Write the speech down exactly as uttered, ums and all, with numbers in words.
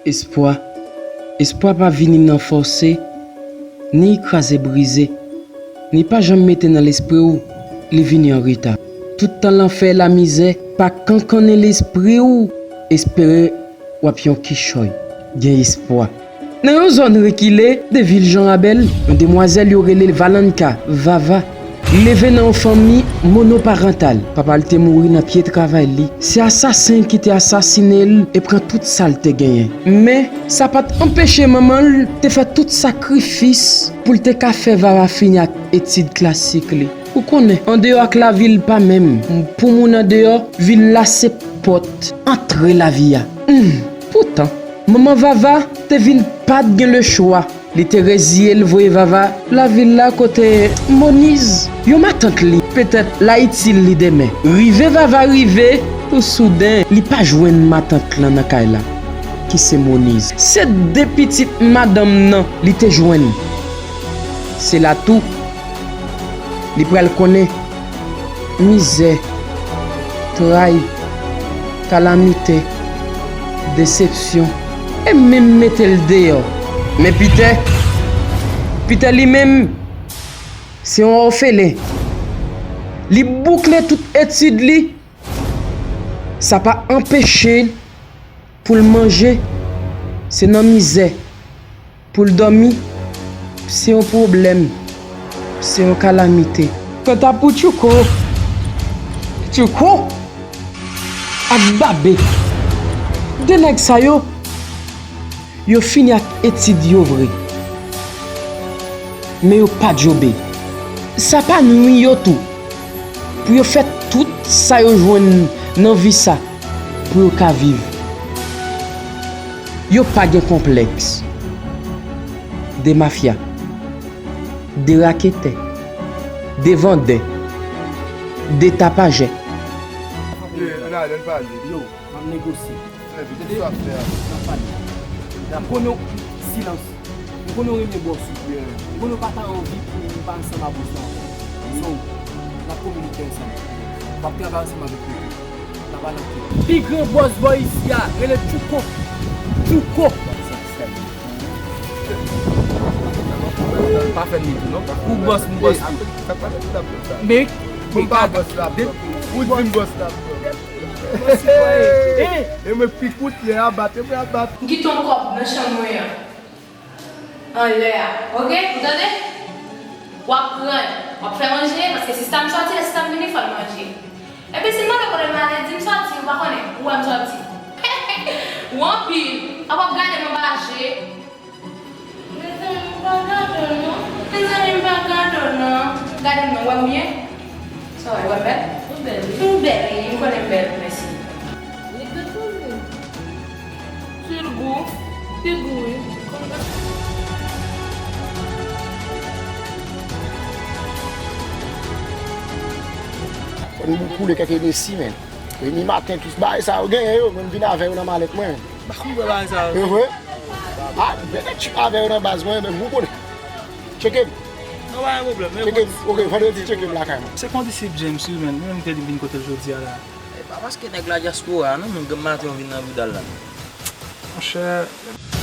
Espwa. Espwa pa vini nan fòse, ni kraze brize, ni pa janm mete nan lespri w li vini an reta. Tout tan lanfè, lamizè pa kankannen lespri w, espere w ap yon kichòy, gen espwa. Nan yon zòn rekile de vil Jan Rabèl, yon demwazèl yo rele Valanka, Vava, leve nan yon fanmi monoparantal. Papa l te mouri nan pye travay li. Se asasen ki te asasine l e pran tout sa l te genyen. Men, sa pa t anpeche manman l te fè tout sakrifis pou l te ka fè Vava fini ak etid klasik li. Ou konnen, andeyò ak lavi l pa menm. Pou moun andeyò, vil la se pòt antre lavi a. Humm, poutan, manman Vava te vin pa t gen lechwa. Li te reziye l voye Vava lavil la kote Moniz, yon matant li, petèt l a itil li demen. Rive Vava rive, tou souden, li pa jwenn matant lan nan kay la, ki se Moniz. Se de pitit madanm nan li te jwenn. Se la tou, li pral konnen mizè, tray, kalamite, desepsyon, e menm mete l deyò. Men Pitè, Pitè li menm, se yon òfelen. Li boukle tout etid li, sa pa anpeche l pou l manje, se nan mizè. Pou l dòmi, se yon pwoblèm, se yon kalamite. Kanta pou Tchouko, Tchouko ak Babe, de nèg sa yo, yo fini ak etid yo vre. Men yo pa djobe. Sa pa nwi yo tou, pou yo fè tout sa yo jwenn nan vi sa pou yo ka viv. Yo pa gen konplèks. De mafya, de raketè, de vandè, de tapajè. Yo, ann ale, ann pale. Yo, m ap negosye. Fè vit, kisa w ap fè a? M ap pale. M konnen w, silans. M konnen w renmen bòs ou. M konnen w pa ta anvi pou ou pa ansanm a bòs la ankò. So, n ap kominike ansanm. W ap travay ansanm avèk nou. N ap al antre. Pi gran bòs bò isi a, rele Tchouko. Tchouko. Pa fè m di non. Ou bòs, m bòs tou. Men, m pa bòs la, bro. Ou di m bòs la, bro. E mwen pi kout lè a bat, e mwen ap bat. M kite yon kòb nan chanm mwen an. Anlè a. Oke? Ou tande? W ap pran, w ap fè manje, paske sista m sòti, lè sista m vini, fò l manje. Epi si m mande kote m ale, di m sòti, ou pa konnen, ou wè m sòti. Ou anpil, apa w ap gade m anba je. Mezanmi, m pa gade w non. Mezanmi, m pa gade w non. Gade m non, ou wè m byen? Sa w wè, ou wè m bèl? Ou bèl, wi. Ou bèl, wi. M konnen m bèl, mèsi. Li gou tou, wi. Sèl gou, li gou, wi. Fò nou boule kèk Enesi, men. Remi maten, tout bagay sa yo genyen yo, mwen m vin avè yo nan malèt mwen. M pa konn bagay sa yo. E vre? A, m vle tchip avè yo nan baz mwen, men ou konnen. Tcheke m. Non, pa gen pwoblèm. Tcheke m. Oke, vandredi tcheke m lakay mwen. Se kondisip James wi, men. Li menm ki te di m vin kote l jodi a la. E pa paske nèg la dyaspora, non, men granm maten yo vin nan bouda l la. Monchè.